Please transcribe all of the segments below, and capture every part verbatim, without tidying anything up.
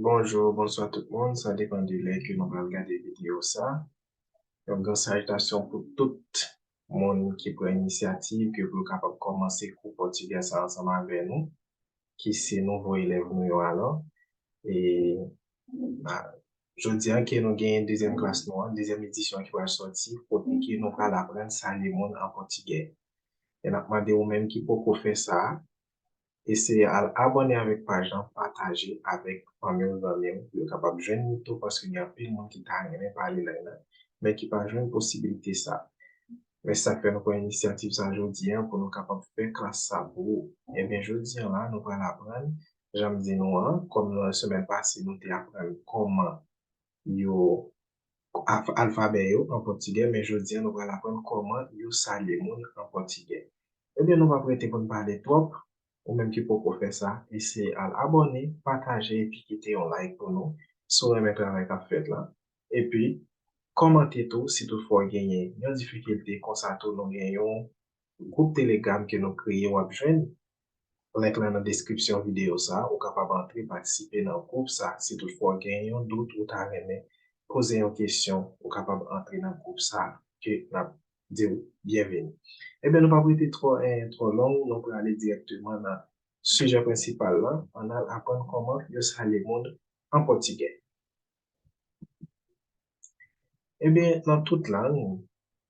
Bonjou, bonswa tout moun, sa depann de lè ke nou pral gade videyo sa. Yon gran salitasyon pou tout moun ki pran inisyativ ke pou yo kapab kòmanse kou pòtigè sa ansanm avè nou, ki se nouvo elèv nou yo alò. E a, jodi a ke nou genyen dezyèm klas nou an, dezyèm edisyon ki pral sòti, kote ke nou pral aprann salye moun an pòtigè. E n ap mande ou menm ki poko fè sa, eseye al abòne avèk paj lan, pataje avèk fanmi w, zanmi w, pou yo kapab jwenn li tou, paske gen anpil moun ki ta renmen pale lang nan, men ki pa jwenn posiblite sa. Men sa k fè nou pran inisyativ sa jodi a, pou nou kapab fè klas sa pou ou. Ebyen, jodi a la, nou pral aprann, jan m di nou an, kòm nan semèn pase, nou te aprann kòman yo af- alfabè yo an pòtigè, men jodi a nou pral aprann kòman yo salye moun an pòtigè. Ebyen, nou p ap rete pou n pale twòp. Ou menm ki poko fè sa, eseye al abòne, pataje epi kite yon like pou nou si w renmen travay k ap fèt la. Epi, kòmante tou si toutfwa w genyen yon difikilte, konsa tou nou gen yon gwoup Telegram ke nou kreye, w ap jwenn link lan nan deskripsyon videyo sa, ou kapab antre patisipe nan gwoup sa. Si toutfwa w gen yon dout ou ta renmen poze yon kesyon, ou kapab antre nan gwoup sa ke n ap di w byenveni. Ebyen, nou p ap rete twò, eh, twò long, nou prale dirèkteman nan sijè prensipal lan, ann al aprann kòman yo salye moun an pòtigè. Ebyen, nan tout lang,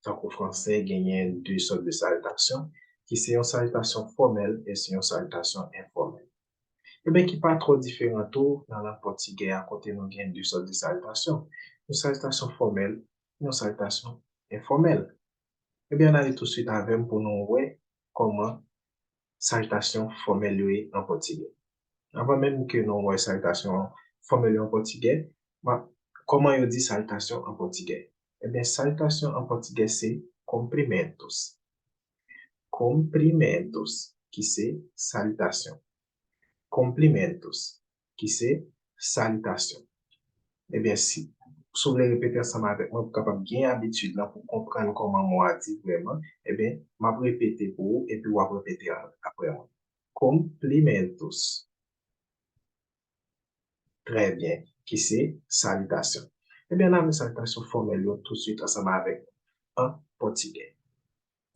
tankou franse, genyen de sòt de salitasyon, ki se yon salitasyon fòmèl e se yon salitasyon enfòmèl. Ebyen, ki pa twò diferan tou nan lang pòtigè a, kote nou gen de sòt de salitasyon, yon salitasyon fòmèl, yon salitasyon enfòmèl. Ebyen, ann ale tousuit avè m pou nou wè kòman salitasyon fòmèl yo ye an pòtigè. Anvan menm ke nou wè salitasyon fòmèl yo an pòtigè, ma- kòman yo di salitasyon an pòtigè? Ebyen, salitasyon an pòtigè se cumprimentos. Cumprimentos, ki se salitasyon. Cumprimentos, ki se salitasyon. Ebyen, si, si w vle repete ansanm avèk mwen pou w kapab gen abitid lan pou w konprann kòman mo a di vrèman, ebyen, m ap repete pou ou epi w ap repete a- apre mwen. Cumprimentos. Trè byen, ki se salitasyon. Ebyen, n a men salitasyon fòmèl yo tousuit ansanm avèk an pòtigè.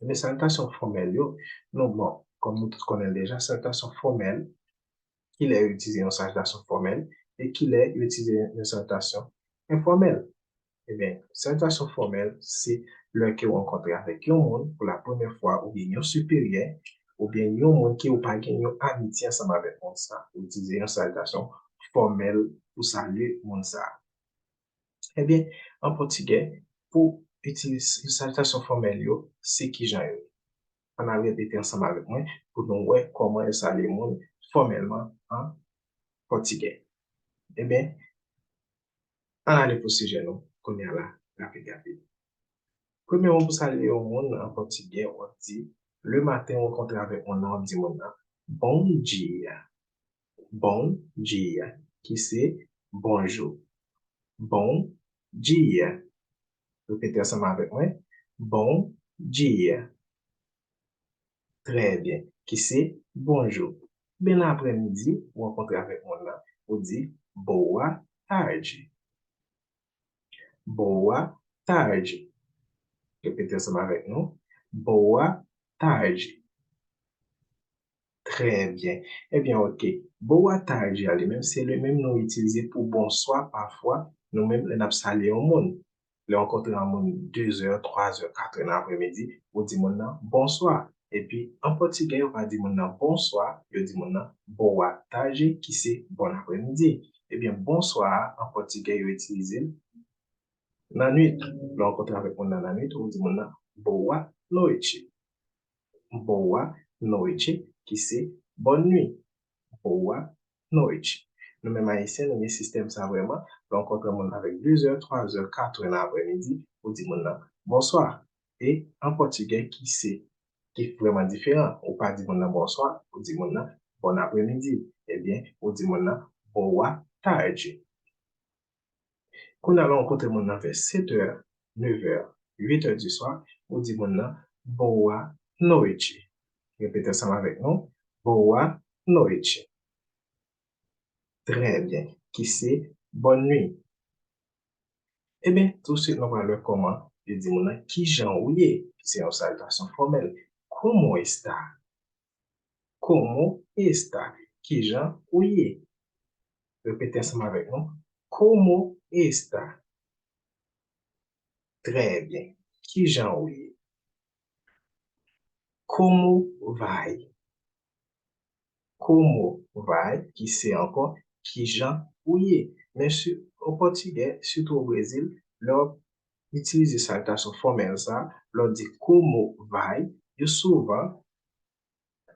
Ebyen, salitasyon fòmèl yo, nou, bon, kòm nou tout konnen l deja, salitasyon fòmèl, kilè yo itilize yon salitasyon fòmèl e kilè yo itilize yon salitasyon enfòmèl. Ebyen, salitasyon fòmèl se lè ke w rankontre avèk yon moun pou la premyè fwa, oubyen yon siperyè, oubyen yon moun ke w pa gen yon amitye ansanm avèk moun sa, ou itilize yon salitasyon fòmèl pou salye moun sa. Ebyen, an pòtigè, pou itilize salitasyon fòmèl yo, se kijan yo ye? Ann al repete ansanm avèk mwen pou nou wè kòman yo salye moun fòmèlman an pòtigè. Ebyen, ann ale pou sijè nou kounye a la, rapid, rapid. Premye mo pou salye yon moun an pòtigè, w ap di, le maten ou rankontre avèk moun nan, w ap di moun nan, bom dia. Bom dia, ki se bonjou. Bom dia. Repete ansanm avèk mwen. Bom dia. Trè byen. Ki se bonjou. Ebyen, nan aprèmidi, ou rankontre avèk moun nan, ou di boa tarde. Boa tarde. Repete ansanm avèk nou. Boa tarde. Trè byen. Ebyen, oke. Boa tarde a li menm, se li menm nou itilize pou bonswa pafwa, nou menm lè n ap salye yon moun. Lè w rankontre yon moun dezè, twazè, katrè nan aprèmidi, ou di moun nan bonswa. Epi, an pòtigè, yo pa di moun nan bonswa, yo di moun nan boa tarde, ki se bon aprèmidi. Ebyen, bonswa a, an pòtigè, yo itilize l nan nwit. Lè w rankontre avèk moun nan nan nwit, ou di moun nan boa noite. Boa noite, ki se bòn nwi. Boa noite. Nou menm Ayisyen, nou gen sistèm sa vrèman. Lè w rankontre moun avèk dezè, twazè, katrè nan aprèmidi, ou di moun nan bonswa. E an pòtigè ki se, ki vrèman diferan. Ou pa di moun nan bonswa, ou di moun nan bon aprèmidi. Ebyen, ou di moun nan boa tarde. Kounye a lè w rankontre moun nan vè sèt è, nèf è, uit è di swa, ou di moun nan boa noite. Repete ansanm avèk nou, boa noite. Trè byen. ki se bonne nuit. Ebyen, tousuit nou pral wè kòman yo di moun nan kijan ou ye, ki se yon salitasyon fòmèl. Como está? Como está? Kijan ou ye? Repete ansanm avèk nou. Como está? Trè byen. Kijan ou ye? Como vai? Como vai, ki se ankò kijan ou ye. Men si, an pòtigè, sitou o Brezil, lè w ap itilize salitasyon fòmèl sa, lè w di como vai, yo souvan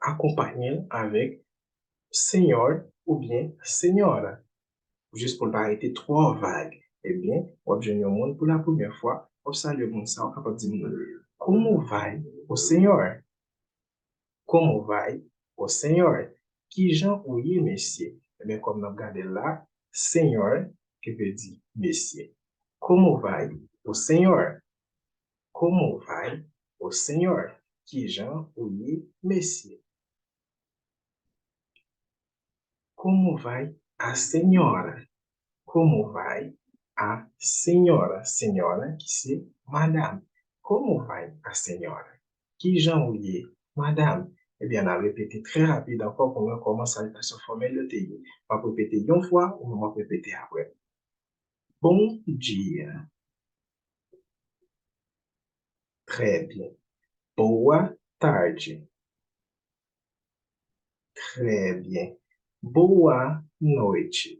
akonpanye l avèk senhor oubyen senhora. Jis pou l pa rete twò vag. Ebyen, w ap jwenn yon moun pou la premyè fwa, w ap salye moun sa, w kapab di moun nan, Como vai o senhor? Como vai o senhor? Kijan ou ye, mesye? Ebyen, kòm n ap gade l la, senhor, ki vle di mesye. Como vai o senhor? Como vai o senhor? Kijan ou ye, mesye? Como vai a senhora? Como vai a senhora? Senhora, ki se madam. Como vai a senhora? Kijan ou ye, madam? Ebyen, n a repete trè rapid ankò pou nou wè kòman salitasyon fòmèl yo te ye. M ap repete yon fwa, ou menm w ap repete apre. Bom dia. Trè byen. Boa tarde. Trè byen. Boa noite.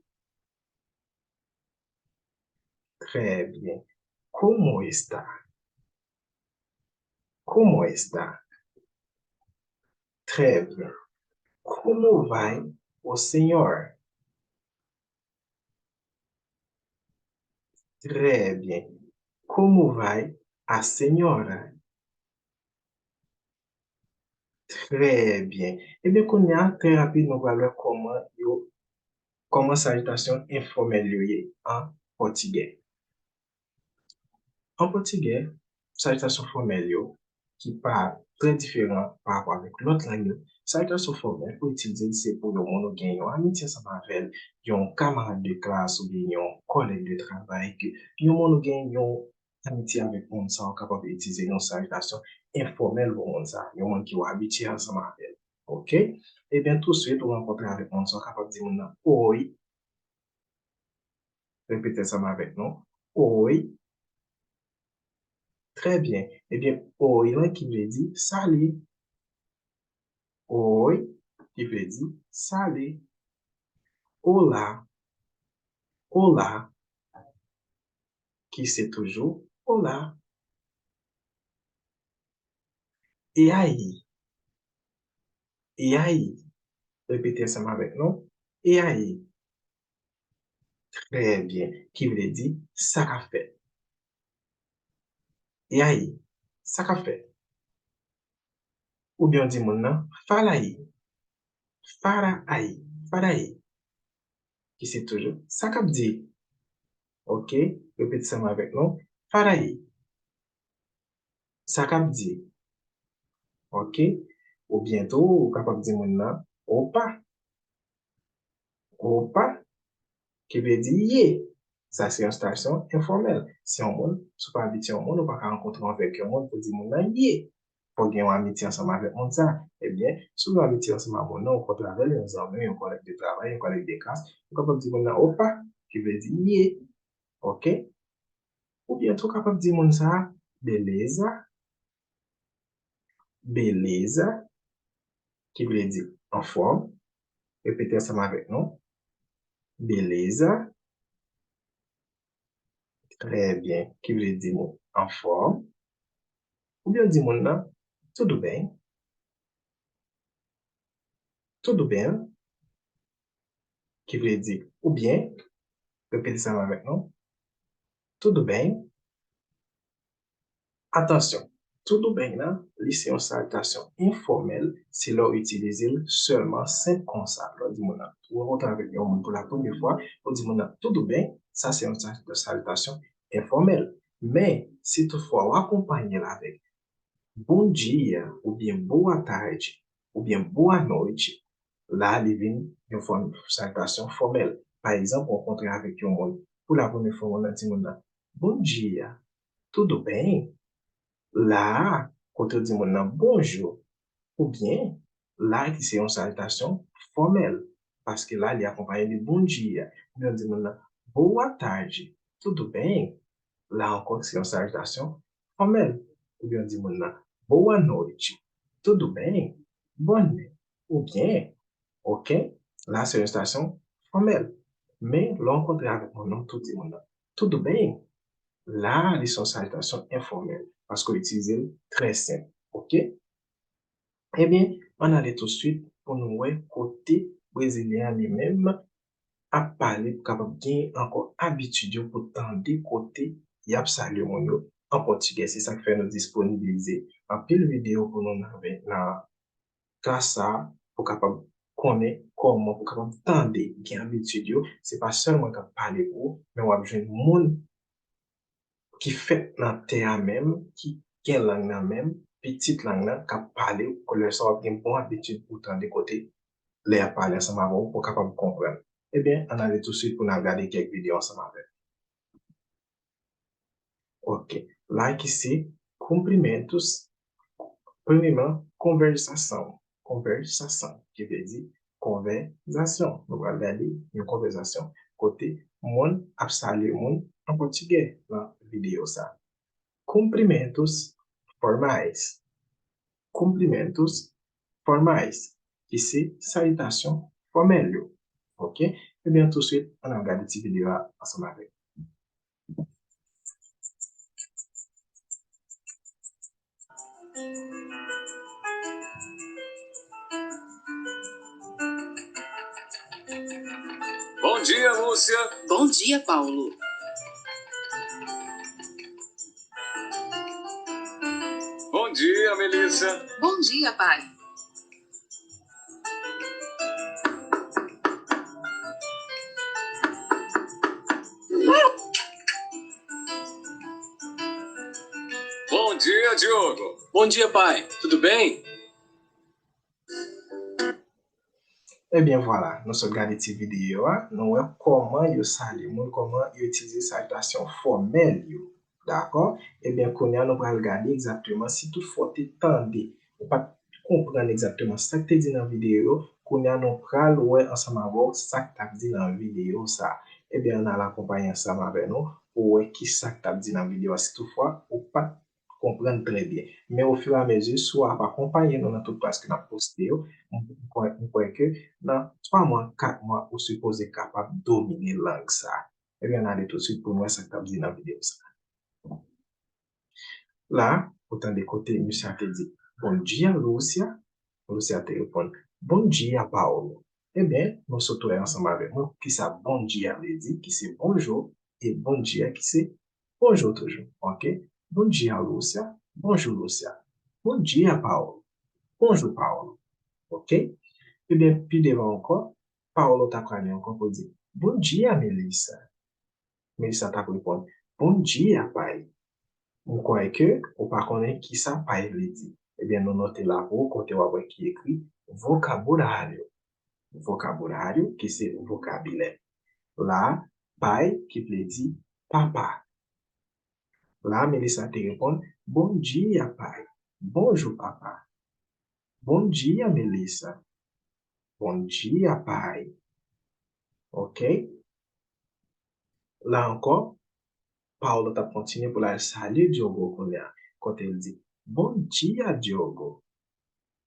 Trè byen. Como está? Como está? Trè byen. Como vai o senhor? Trè byen. Como vai a senhora? Trè byen. Ebyen, kounye a, trè rapid, nou pral wè kòman yo, kòman salitasyon enfòmèl yo ye an pòtigè. An pòtigè, salitasyon fòmèl yo, ki pa trè diferan pa rapò avèk lòt lang yo, salitasyon fòmèl ou itilize l se pou yon moun ou gen yon amitye ansanm avè l, yon kamarad de klas oubyen yon kòlèg de travay, ke yon moun ou gen yon amitye avèk moun sa, ou kapab itilize yon salitasyon enfòmèl pou moun sa, yon moun ke w abitye ansanm avè l. Oke? Ebyen, tousuit ou rankontre avèk moun sa, ou kapab di moun nan, Oi. Repete ansanm avèk nou. Oi. Trè byen. Ebyen, oi lan ki vle di sali. Oi, ki vle di sali. Olá. Olá, ki se toujou olá. E aí? E aí? Repete ansanm avèk nou. E aí? Trè byen. Ki vle di, sa k ap fèt? E aí? Sa k ap fèt? Oubyen w di moun nan, fala aí. Fala aí. Fala aí. Ki se toujou, sa k ap di? Oke? Repete ansanm avèk nou. Fala aí. Sa k ap di? Oke? Oubyen tou, ou kapab di moun nan, opa. Opa, ki vle di ye. Sa se yon salitasyon enfòmèl. Si yon moun, si w pa abitye yon moun, ou pa ka rankontre avèk yon moun pou di moun nan ye. Fò w gen yon amitye ansanm avèk moun sa. Ebyen, si w gen yon amitye ansanm ak moun nan, ou kontre avè l, yon zanmi, yon kòlèg de travay, yon kòlèg de klas, ou kapab di moun nan, opa, ki vle di ye. Oke? Oubyen tou, ou kapab di moun sa, beleza. Beleza, ki vle di anfòm. Repete ansanm avèk nou. Beleza. Trè byen, ki vle di nou anfòm. Oubyen w di moun nan, tudo bem. Tudo bem, ki vle di ou byen. Repete ansanm avèk nou. Tudo bem. Atansyon, tudo bem nan, li se yon salitasyon enfòmèl, se lè w itilize l sèlman senp konsa. Lè w di moun nan, ou rankontre avèk yon moun pou la premyè fwa, ou di moun nan, tudo bem, sa se yon sa-, salitasyon enfòmèl. Men, si toutfwa w akonpanye l avèk bom dia, oubyen boa tarde, oubyen boa noite, la, li vin yon fòm salitasyon fòmèl. Pa egzanp, ou rankontre avèk yon moun pou la premye fwa, moun nan di moun nan, "Bom dia, tudo bem?" La a, kote w di moun nan bonjou, oubyen la ki se yon salitasyon fòmèl, paske la li akonpaye de bom dia, oubyen w di moun nan, "Boa tarde, tudo bem?" La ankò, se yon salitasyon fòmèl, oubyen w di moun nan, "Boa noite, tudo bem?" Bòn nwit, oubyen, ok, la se yon salitasyon fòmèl. Men, lè w rankontre avèk moun nan, ou tou di moun nan, "Tudo bem?" La, li se yon salitasyon enfòmèl, paske w itilize l trè senp, ok? Ebyen, ann ale tousuit pou nou wè kote Brezilyen an li menm ap pale pou kapab gen ankò abitid yo pou tande kote y ap salye moun yo an pòtigè. Se sa k fè nou disponibilize anpil videyo pou nou nan, nan klas sa a, pou kapab konnen kòman, pou kapab tande, gen abitid yo. Se pa sèlman k ap pale pou ou, men w ap jwenn moun ki fèt nan tè a menm, ki gen lang nan menm, pitit lang nan, k ap pale, lè sa w ap gen bon abitid pou w tande kote lè y ap pale ansanm avè w, pou w kapab konprann. Ebyen, ann ale tousuit pou n al gade kèk videyo ansanm avè l. Ok. La ki se cumprimentos, premyeman, konvèsason. Konvèsason, ki vle di konvèzasyon. Nou pral gade yon konvèzasyon kote moun ap salye moun an pòtigè nan videyo sa. Cumprimentos formais. Cumprimentos formais, ki se salitasyon fòmèl yo. Ok? Ebyen, tousuit, ann al gade ti videyo a ansanm avèk. Bom dia, Lúcia. Bom dia, Paulo. Bom dia, Melissa. Bom dia, pai. Bom dia, Diogo. Bom dia, pai. Tudo bem? Ebyen, vwala, nou sot gade ti videyo a, nou wè kòman yo salye moun, kòman yo itilize salitasyon fòmèl yo. Dakò? Ebyen, kounye a, nou pral gade egzakteman si toutfwa w te tande, ou pa t konprann egzakteman sa k te di nan videyo yo, kounye a, nou pral wè ansanm avè w sa k t ap di nan videyo sa. Ebyen, ann al akonpanye ansanm avè nou pou w wè ki sa k t ap di nan videyo a, si toutfwa ou pa t konprann trè byen. Men ofiramezi, si w ap akonpanye nou nan tout klas ke n ap poste yo, m, m kwè, m kwè ke nan twa mwa, kat mwa, ou sipoze kapab domine lang sa. Ebyen, ann ale tousuit pou n wè sa k t ap di nan videyo sa. La, ou tande kote misye a te di, "Bom dia, Lúcia." Lúcia te reponn, "Bom dia, Paulo." Ebyen, nou sot wè ansanm avèk mwen kisa bom dia vle di, ki se bonjou, e bom dia ki se bonjou toujou. Ok? Bom dia, Lúcia. Bonjou, Lúcia. Bom dia, Paulo. Bonjou, Paulo. Ok? Ebyen, pi devan ankò, Paulo ta prale ankò pou di, "Bom dia, Melissa." Melissa t ap reponn, "Bom dia, pai." M kwè ke ou pa konnen kisa pai vle di. Ebyen, nou note la pou ou, kote w ap wè ki ekri vokabulário. Vokabulário, ki se vokabilè. La, pai, ki vle di papa. La, Melissa te reponn, "Bom dia, pai." Bonjou, papa. "Bom dia, Melissa." "Bom dia, pai." Ok? La ankò, Paulo t ap kontinye pou l al salye Diogo kounye a, kote l di, "Bom dia, Diogo."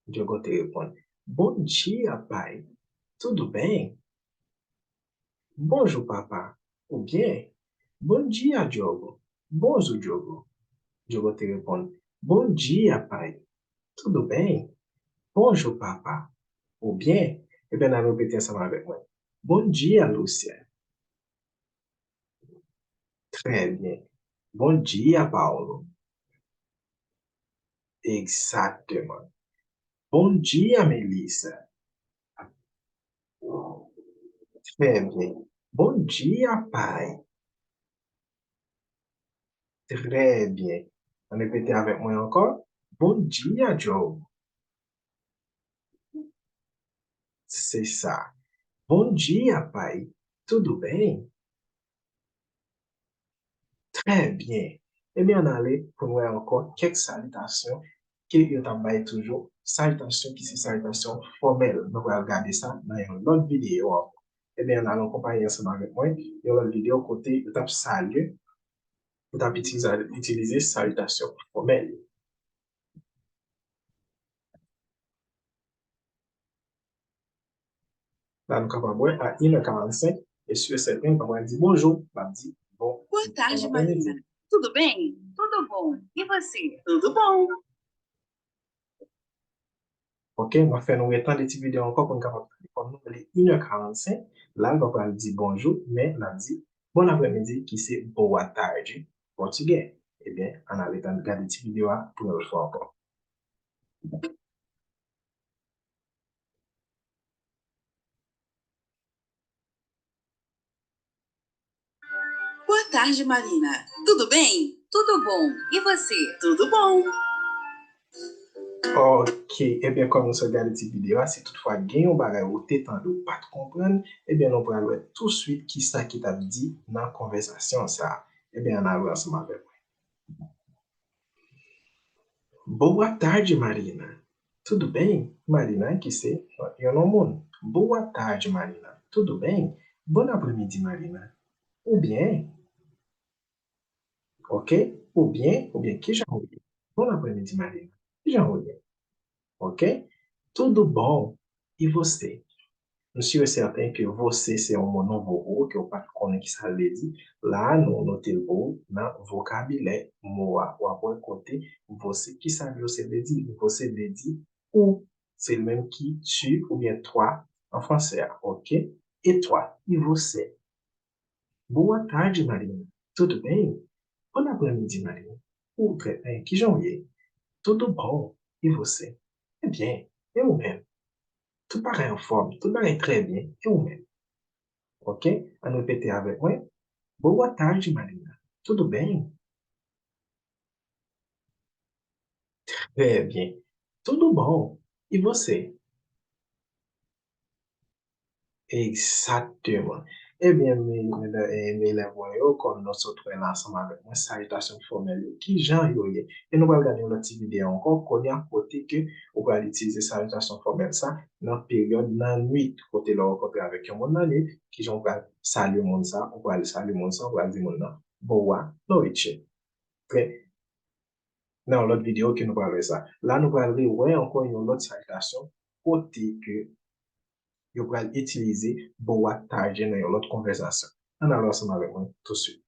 Diogo te reponn, "Bom dia, pai. Tudo bem?" "Bonjou, papa." Oubyen, "Bom dia, Diogo." "Bonjou, Diogo." Diogo te reponn, "Bom dia, pai. Tudo bem?" "Bonjou, papa." Oubyen, ebyen, n a repete ansanm avèk mwen. "Bom dia, Lúcia." Trè byen. "Bom dia, Paulo." Egzakteman. "Bom dia, Melissa." Trè byen. "Bom dia, pai." Trè byen. Ann repete avèk mwen ankò. "Bom dia, Diogo." Se sa. "Bom dia, pai. Tudo bem? Trè byen. Ebyen, ann ale pou n wè ankò kèk salitasyon ke yo t ap bay toujou, salitasyon ki se salitasyon fòmèl. Nou pral gade sa nan yon lòt videyo ankò. Ebyen, ann ale an konpayi ansanm avèk mwen, yon lòt videyo kote yo t ap salye, yo t ap itilize, itilize salitasyon fòmèl yo. La, nou kapab wè, a inè karannsenk, e si e sèten, li pa pral di bonjou, l ap di bon, Boa tarde, bon aprèmidi. Marina. Tudo bem? Tudo bom. E você? Tudo bom. Ok, m ap fè nou retande ti videyo ankò pou n kapab tande kòm nou li inè karannsenk, la, l pa pral di bonjou, men l ap di bon aprèmidi, ki se boa tarde, pòtigè. Ebyen, ann ale tann gade ti videyo a pou yon lòt fwa ankò. Boa tarde, Marina. Tudo bem? Tudo bom. E você? Tudo bom. Ok, ebyen, kòm nou sot gade ti videyo a, si toutfwa gen yon bagay ou te tande ou pa t konprann, ebyen, nou pral wè touswit kisa ki t ap di nan konvèsasyon sa a. Ebyen, ann al wè ansanm avèk mwen. Boa tarde, Marina. Tudo bem? Marina, ki se yon non moun. Boa tarde, Marina. Tudo bem? Bon aprèmidi, Marina. Ou byen? Ok? Ou byen? Ou byen? Kijan ou ye? Bon aprèmidi, Marina. Kijan ou ye? Ok? Tudo bom. E você? M si e sèten ke você se yon mo nouvo pou ou, ke w pa t konnen ki sa l vle di. La a, nou note l pou ou nan vokabilè mo a. W ap wè kote você, ki sa você vle di? Você vle di ou. Se l menm ki tu oubyen toi an fransè a, ok? E toi, e você? Boa tarde, Marina. Tudo bem? Bon aprèmidi, Marina. Ou trè byen. Kijan w ye? Tudo bom. E você? Trè byen. E ou menm? Tout bagay anfòm. Tout bagay trè byen. E ou menm? Ok? Ann repete avèk mwen. Boa tarde, Marina. Tudo bem? Trè byen. Tudo bom. E você? Egzakteman. Ebyen, me, medam e me elèv mwen yo, kòm nou sot wè la ansanm avèk mwen, salitasyon fòmèl yo, kijan yo ye? E nou pral gade yon lòt ti videyo ankò, kounye a kote ke ou pral itilize salitasyon fòmèl sa nan peryòd nan nwit, kote lè w rankontre avèk yon moun nan nwit, kijan ou pral salye moun sa, ou pral salye moun sa, ou pral di moun nan, boa noite. Trè Nan yon lòt videyo ke nou pral wè sa. La, nou pral rewè ankò yon lòt salitasyon kote ke yo pral itilize boa tarde nan yon lòt konvèsasyon. Ann al ansanm avèk mwen touswit.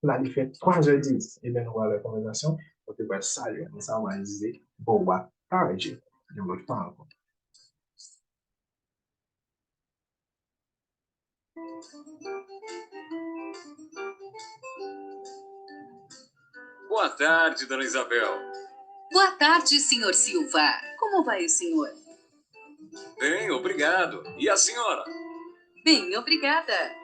La, li fè twa zè dis. Ebyen, nou pral wè konvèsasyon kote pral salye moun sa, pral di boa tarde. Yon lòt fwa ankò. Boa tarde, Dona Isabel. Boa tarde, senhor Silva. Como vai o senhor? Bem, obrigado. E a senhora? Bem, obrigada.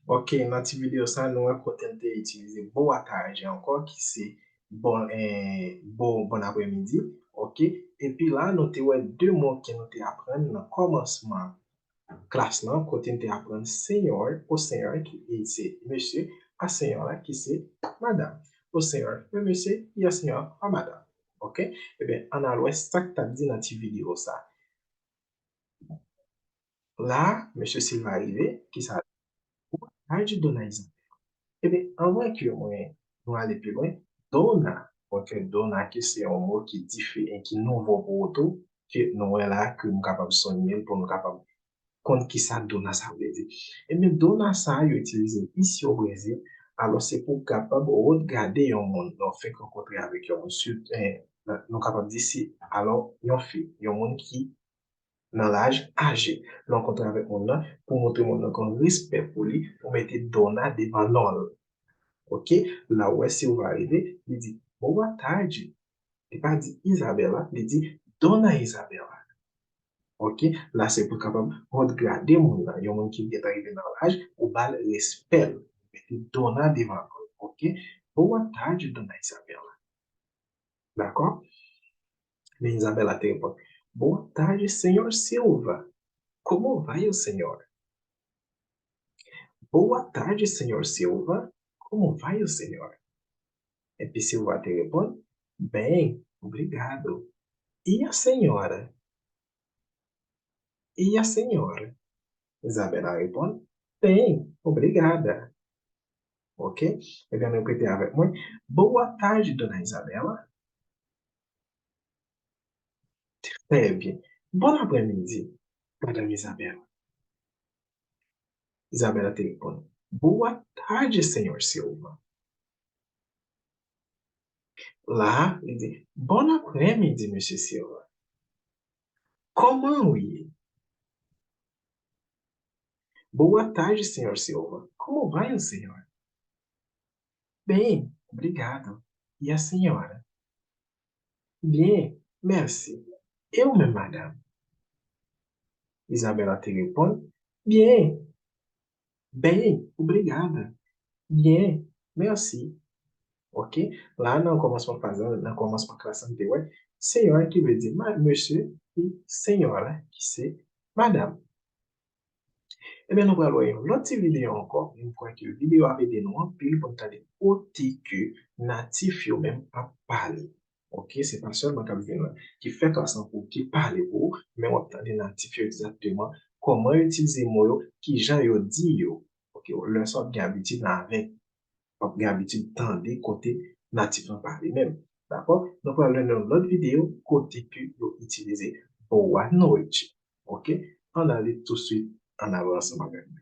Ok, nan ti videyo sa, nou wè kote n te itilize boa tarde ankò, ki se bon, eh, bon, bon aprèmidi. Ok, epi la, nou te wè de mo ke nou te aprann nan kòmansman klas lan, kote n te aprann senhor, o senhor, ki e se mesye, a senhora, ki se madanm. O senhor, o mesye, e a senhora, a madanm. Ok, ebyen, ann al wè sa k t ap di nan ti videyo sa. La, mesye Silva rive, ki sa? Boa tarde, Dona Isabel. Ebyen, anvan ke mwen, nou ale pi lwen, Dona, ok, Dona, ki se yon mo ki dife, e ki nouvo pou ou tou, ke nou wè la, ke nou kapab sonye l, pou nou kapab konn ki sa Dona sa vle di. Ebyen, Dona sa, yo itilize l isi o Brezil, alò se pou w kapab regade yon moun, lè w fenk rankontre avèk yon moun, si, eh, nou kapab di si, alò, yon fi, yon moun ki nan laj aje. Lè w rankontre avèk moun nan, pou w montre moun nan gen respè pou li, ou mete Dona devan non l. Ok? La w wè Silva rive, li di boa tarde. Li pa di Isabela, li di Dona Isabela. Ok, la se pou kapab rod grade moun nan. Yon moun ki gentan rive nan laj, ou ba l respè l. Ou mete dona devan l. Ok, boa tarde, dona Isabela. Dakò? Men Isabela te reponn, boa tarde, senhor Silva. Como vai o senhor? Boa tarde, senhor Silva. Como vai o senhor? Epi Silva te reponn, bem, obrigado. E a senhora? E a senhora? Isabela reponn, bem, obrigada. Ok? Ebyen, repete avèk mwen. Boa tarde, dona Isabela. Très bien. Bon après-midi, madame Isabela. Isabela te reponn, boa tarde, senhor Silva. La, li di, bon après-midi, mesye Silva. Kòman ou ye? Boa tarde, senhor Silva. Como vai o senhor? Bem, obrigado. E a senhora? Bien, merci. E ou menm, madam? Isabela te reponn, bien. Bem, obrigada. Bien, merci. Ok? La, nan kòmansman fraz la, nan kòmansman klas la, nou te wè senhor ki vle di ma, mesye, e senhora ki se madam. Ebyen, nou pral wè yon lòt ti videyo ankò. M kwè ke videyo ap ede nou anpil pou n tande kote ke natif yo menm ap pale. Ok, se pa sèlman k ap vin la, ki fè klas lan pou ou, ki pale pou ou, men w ap tande natif yo egzakteman kòman yo itilize mo yo, kijan yo di yo. Ok, lè sa w ap gen abitid la avèk, w ap gen abitid tande kote natif lan pale menm. Dakò? Nou pral wè nan yon lòt videyo kote ke yo itilize boa noite. Ok? Ann ale touswit, ann ale ansanm avèk mwen.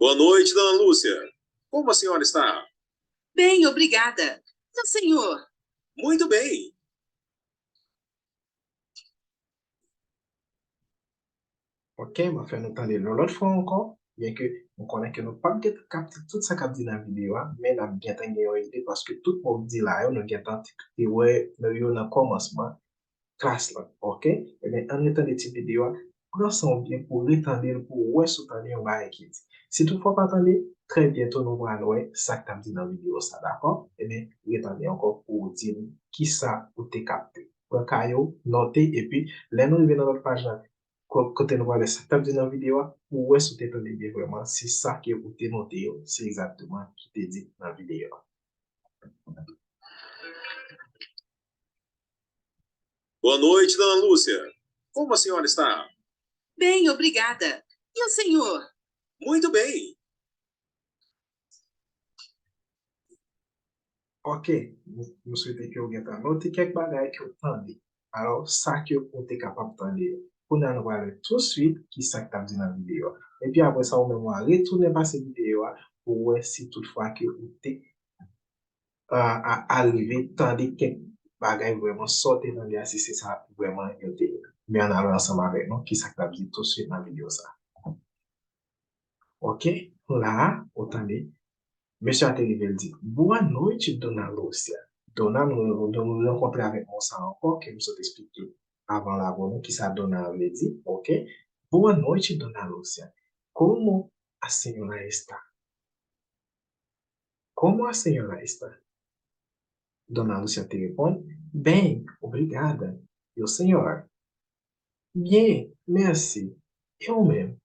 Boa noite, dona Lúcia. Como a senhora está? Bem, obrigada. E o senhor? Muito bem. Ok, m ap fè nou tande l yon lòt fwa ankò, byen ke m konnen ke nou p ap gentan kapte tout sa k ap di nan videyo a, men n ap gentan gen yon ide paske tout mo k di la yo, nou gentan te wè yo nan kòmansman klas lan, ok? Ebyen, ann retande ti videyo a, pran san w byen pou w retande l, pou w wè si w tande yon bagay ki di. Si toutfwa w pa tande, trè byento nou pral wè sa k t ap di nan videyo sa, dakò? Ebyen, retande ankò pou w di m kisa ou te kapte. Pran kaye w, note, epi lè nou rive nan lòt paj la, ko-, kote nou pral wè sa k t ap di nan videyo a, pou w wè si w te tande byen vrèman, si sa ke ou te note yo, se egzakteman ki te di nan videyo a. Boa noite, dona Lúcia. Como a senhora está? Bem, obrigada. E o senhor? Muito bem. Ok, m, m swete ke w gentan note kèk bagay ke w tande. Alò, sa ke w te kapab tande yo. Kounye a, nou pral wè touswit ki sa k t ap di nan videyo a. Epi apre sa, ou menm, w a retounen pase videyo a pou w wè si toutfwa ke ou te a, a, al rive tande kèk bagay vrèman, sa w te tande a, si se sa vrèman yo te ye. Men ann ale ansanm avèk nou, ki sa k t ap di touswit nan videyo sa. Ok, la a, ou tande, mesye a te rive, l di, boa noite, dona Lúcia. Dona, nou, nou, nou rankontre avèk mo sa ankò, ke m sot esplike avan la pou nou, ki sa dona a vle di, ok? Boa noite, dona Lúcia. Como a senhora está? Como a senhora está? Dona Lúcia te reponn, bem, obrigada. E o senhor? Byen, mèsi. E ou menm?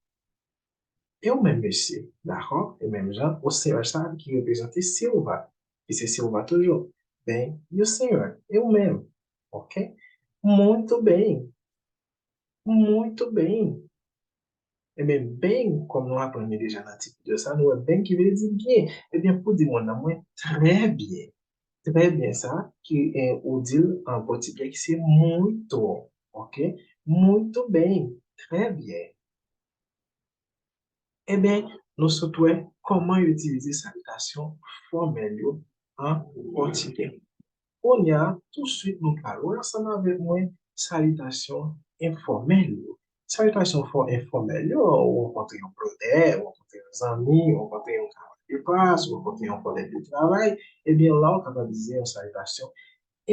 E ou menm, mesye? Dakò? E menm jan, o senhor sa ki reprezante Silva. E se Silva toujou. Bem, e o senhor? E ou menm? Ok? Muito bem. Muito bem. Ebyen, bem, kòm nou aprann li deja nan ti videyo sa, nou wè bem ki vle di byen. Ebyen, pou di moun nan, mwen trè byen. Trè byen sa, ki, eh, ou di l an pòtigè, ki se muito. Ok? Muito bem. Trè byen. Ebyen, nou sot wè kòman yo itilize salitasyon fòmèl yo an pòtigè. Kounye a, touswit nou pral wè ansanm avèk mwen salitasyon enfòmèl yo. Salitasyon fò enfòmèl yo, ou rankontre yon brother, ou rankontre yon zanmi, ou rankontre yon kamarad, repa, si w rankontre yon kòlèg de travay, ebyen la w kapab itilize yon salitasyon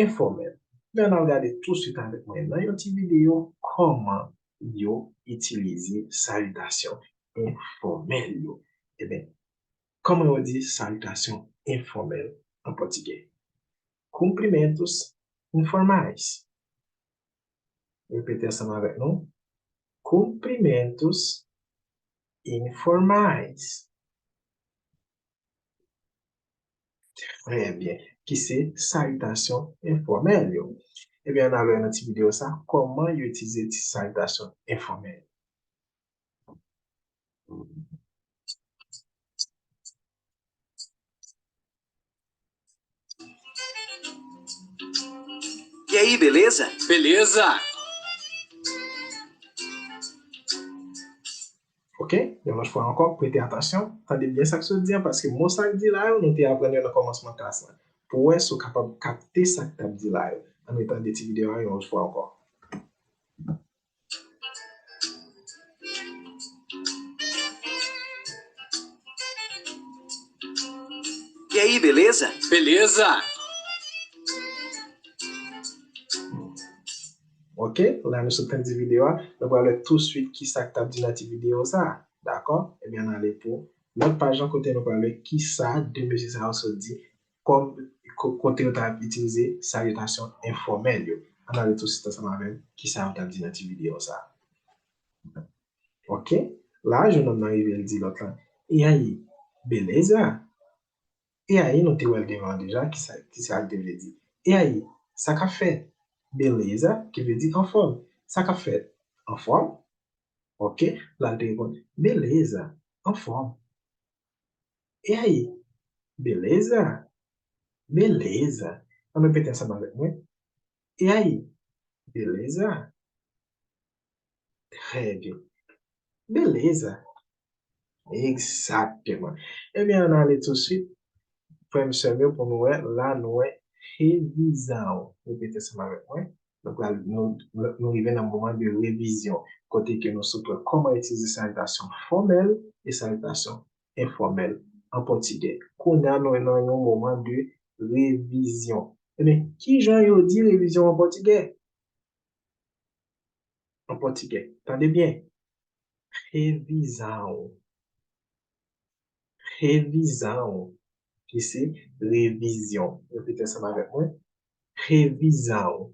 enfòmèl. Men ann al gade tousuit avèk mwen nan yon ti videyo kòman yo itilize salitasyon enfòmèl yo. Ebyen, kòman yo di salitasyon enfòmèl an pòtigè? Cumprimentos informais. Repete ansanm avèk nou. Cumprimentos informais. Trè byen. Ki se salitasyon enfòmèl yo. Ebyen, ann al wè nan ti videyo sa, kòman yo itilize ti salitasyon enfòmèl. E aí, beleza? Beleza! Ok, yon lòt fwa ankò, prete atansyon, tande byen sa k sot di an, paske mo sa k di la yo, nou te aprann yo nan kòmansman klas la. Pou wè si w kapab kapte sa k t ap di la yo. Ann retande ti videyo a yon lòt fwa ankò. E aí, beleza? Beleza! Ok, la nou sot tande videyo a, nou pral wè tousuit ki sa k t ap di nan ti videyo sa a. Dakò? Ebyen, ann ale pou lòt paj lan kote nou pral wè ki sa de mesye sa yo sot di kòm ko- kote yo t ap itilize salitasyon enfòmèl yo. Ann ale tousuit ansanm avè m ki sa yo t ap di nan ti videyo sa a. Ok, la, jennonm nan rive, l di lòt lan, "E aí, beleza?" E aí, nou te wè l devan an deja, ki sa, ki sa l te vle di. "E aí, sa k ap fèt?" "Beleza," ki vle di anfòm. "Sa k ap fèt?" "Anfòm." Ok, la, l te reponn, "Beleza, anfòm." "E aí, beleza?" "Beleza." Ann repete ansanm avèk mwen. "E aí, beleza?" Trè byen. "Beleza." Egzakteman. Ebyen, ann ale tousuit, frè m, sè m yo, pou nou wè, la, nou wè revizaw. Repete ansanm avèk mwen. Nou pral, nou, nou rive nan moman de revizyon, kote ke nou sot wè kòman itilize salitasyon fòmèl e salitasyon enfòmèl an pòtigè. Kounye a, nou nan yon moman de revizyon. Ebyen, ki jan yo di revizyon an pòtigè? An pòtigè. Tande byen. Revizaw. Revizaw. Ki se revizyon. Repete ansanm avèk mwen. Revizaw.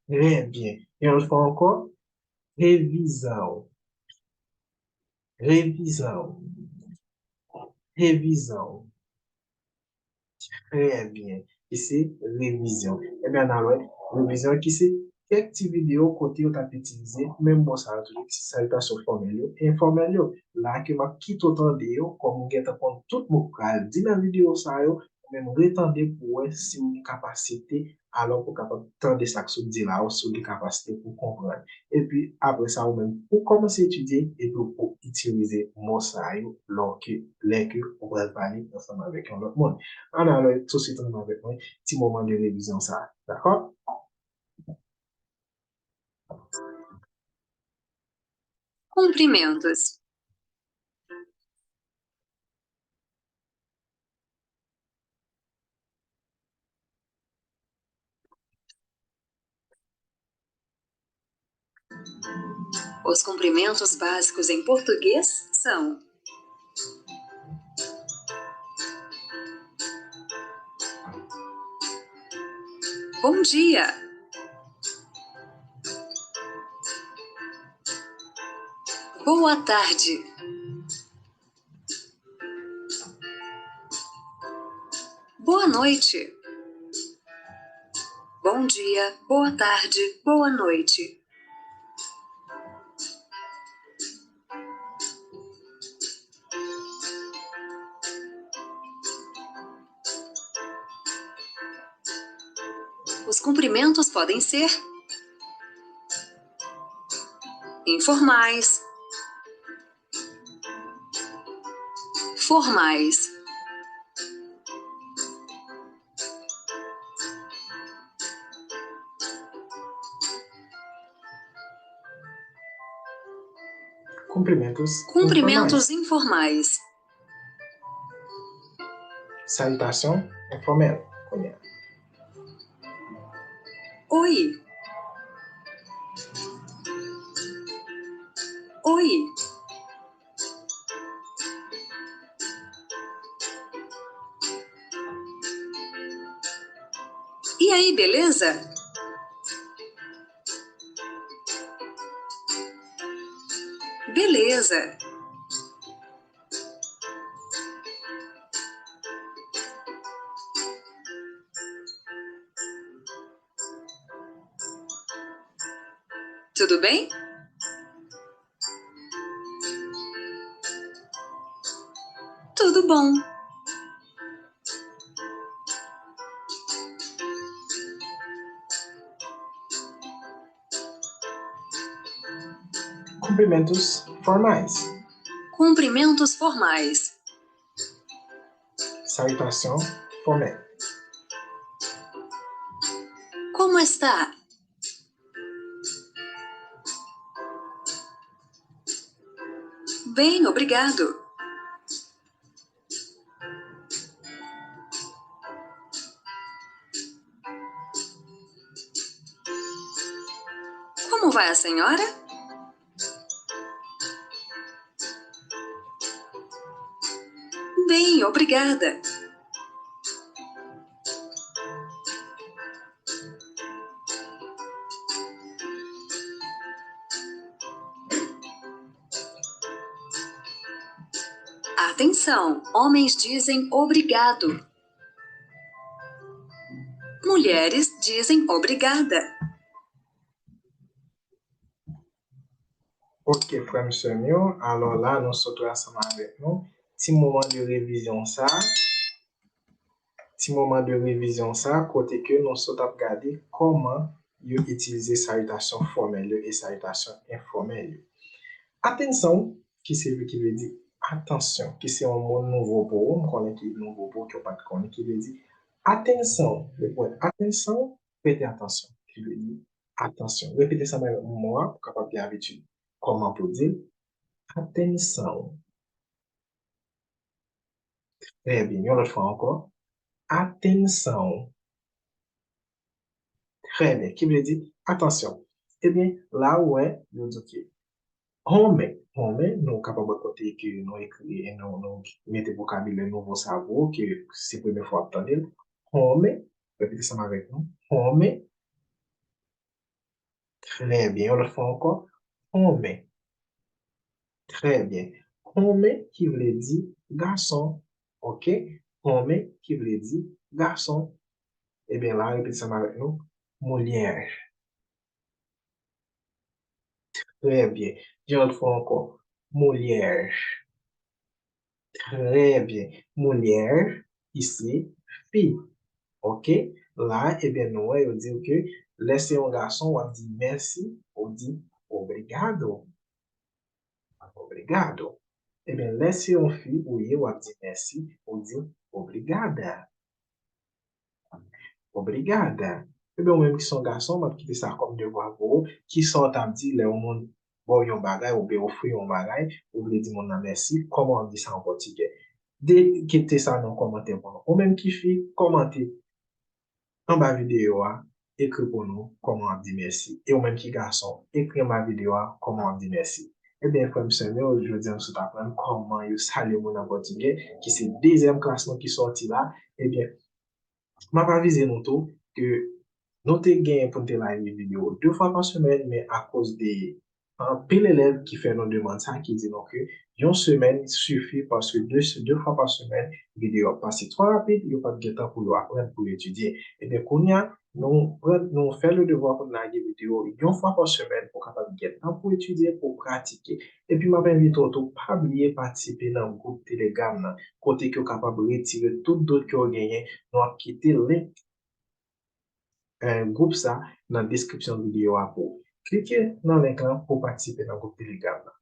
Trè byen. Yon lòt fwa ankò. Revizaw. Revizaw. Revizaw. Trè byen. Ki se revizyon. Ebyen, ann al wè revizyon ki se kèk ti videyo kote yo t ap itilize menm mo sa yo toujou, ti salitasyon fòmèl yo, enfòmèl yo. La ke m ap kite w tande yo, kòm ou gentan konn tout mo k pral di nan videyo sa yo, ou menm retande pou w wè si w gen kapasite, alò pou w kapab tande sa k sot di la, ou si w gen kapasite pou w konprann. Epi, apre sa, ou menm, ou kòmanse etidye, epi ou itilize mo sa yo, lè ke, lè ke ou pral pale ansanm avèk yon lòt moun. Ann ale tousuit ansanm avèk mwen, ti moman de revizyon sa a. Dakò? Cumprimentos. Os cumprimentos básicos em português são: Bom dia. Boa tarde. Boa noite. Bom dia, boa tarde, boa noite. Os cumprimentos podem ser informais, formais. Cumprimentos informais. Cumprimentos informais. Salitasyon enfòmèl kounye a. Oi. Oi. E aí, beleza? Beleza. Tudo bem? Tudo bom. Cumprimentos formais. Cumprimentos formais. Salitasyon fòmèl. Como está? Bem, obrigado. Como vai a senhora? Bem, obrigada. Atenção, homens dizem obrigado. Mulheres dizem obrigada. Ok, frè m, sè m yo, alò la, nou sot ansanm avèk nou. Ti moman de revizyon sa, ti moman de revizyon sa, kote ke nou sot ap gade kòman yo itilize salitasyon fòmèl yo e salitasyon enfòmèl yo. Atenção, ki se, ki vle di atansyon, ki se yon mo nouvo pou ou, m konnen ki nouvo pou ou, ki w pa t konnen, ki vle di atenção, repete atenção, preste atenção, ki vle di atansyon. Repete sa m mo a pou w kapab gen abitid kòman pou w di l. Atenção. Trè byen. Yon lòt fwa ankò. Atenção. Trè byen. Ki vle di atansyon. Ebyen, la ou wè, yo di ke homem, homem, nou kapab wè kote ke nou ekri e nou, nou mete vokabilè nouvo sa pou ou, ke se premye fwa w ap tande l. Homem, repete ansanm avèk nou. Homem. Trè byen. Yon lòt fwa ankò. Homem. Trè byen. Homem ki vle di gason. Ok? Homem ki vle di gason. Ebyen, la, repete ansanm avèk nou. Mulher. Trè byen. Yon lòt fwa ankò. Mulher. Trè byen. Mulher ki se fi. Ok? La, ebyen, nou wè, yo di w ke lè se yon gason, w ap di mèsi, ou di obrigado. Obrigado. Ebyen, lè se yon fi ou ye, w ap di mèsi, ou di obrigada. Obrigada. Ebyen, ou menm ki se yon gason, m ap kite sa kòm devwa pou ou. Kisa w t ap di lè yon moun ba w yon bagay oubyen ofri yon bagay, ou vle di moun nan mèsi, kòman w ap di sa an pòtigè? De, kite sa nan kòmantè pou nou. Ou menm ki fi, kòmante anba videyo a, ekri pou nou kòman w ap di mèsi. E ou menm ki gason, ekri anba videyo a kòman w ap di mèsi. Ebyen, frè m, sè m yo, jodi a nou sot aprann kòman yo salye moun an pòtigè, ki se dezyèm klas nou ki sòti la. Ebyen, m ap avize nou tou ke nou te genyen pou n te lage videyo de fwa pa semèn, men akoz de anpil elèv ki fè nou demann sa, ki di nou ke yon semèn sifi paske de, de fwa pa semèn, videyo ap pase twò rapid, yo p ap gen tan pou yo aprann, pou yo etidye. Ebyen, kounye a, nou pran, nou fè le devwa pou n lage videyo yon fwa pa semèn, pou w kapab gen tan pou etidye, pou w pratike. Epi m ap envite w tou, pa bliye patisipe nan gwoup Telegram nan, kote ke w kapab retire tout dout ke w genyen. Nou ap kite link, eh, gwoup sa nan deskripsyon videyo a pou w. Klike nan link lan pou w patisipe nan gwoup Telegram nan.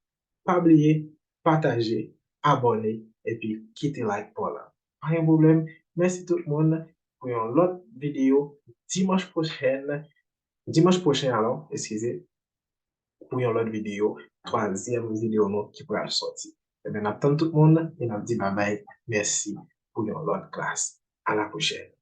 Pa bliye pataje, abòne, epi kite like pa w la. Pa gen pwoblèm. Mèsi tout moun pou yon lòt videyo dimanch pwochèn. Dimanch pwochen, alò, eskize, pou yon lòt videyo, twazyèm videyo nou ki pral sòti. Ebyen, n ap tann tout moun e n ap di babay, mèsi. pou yon lòt klas. A la pwochèn.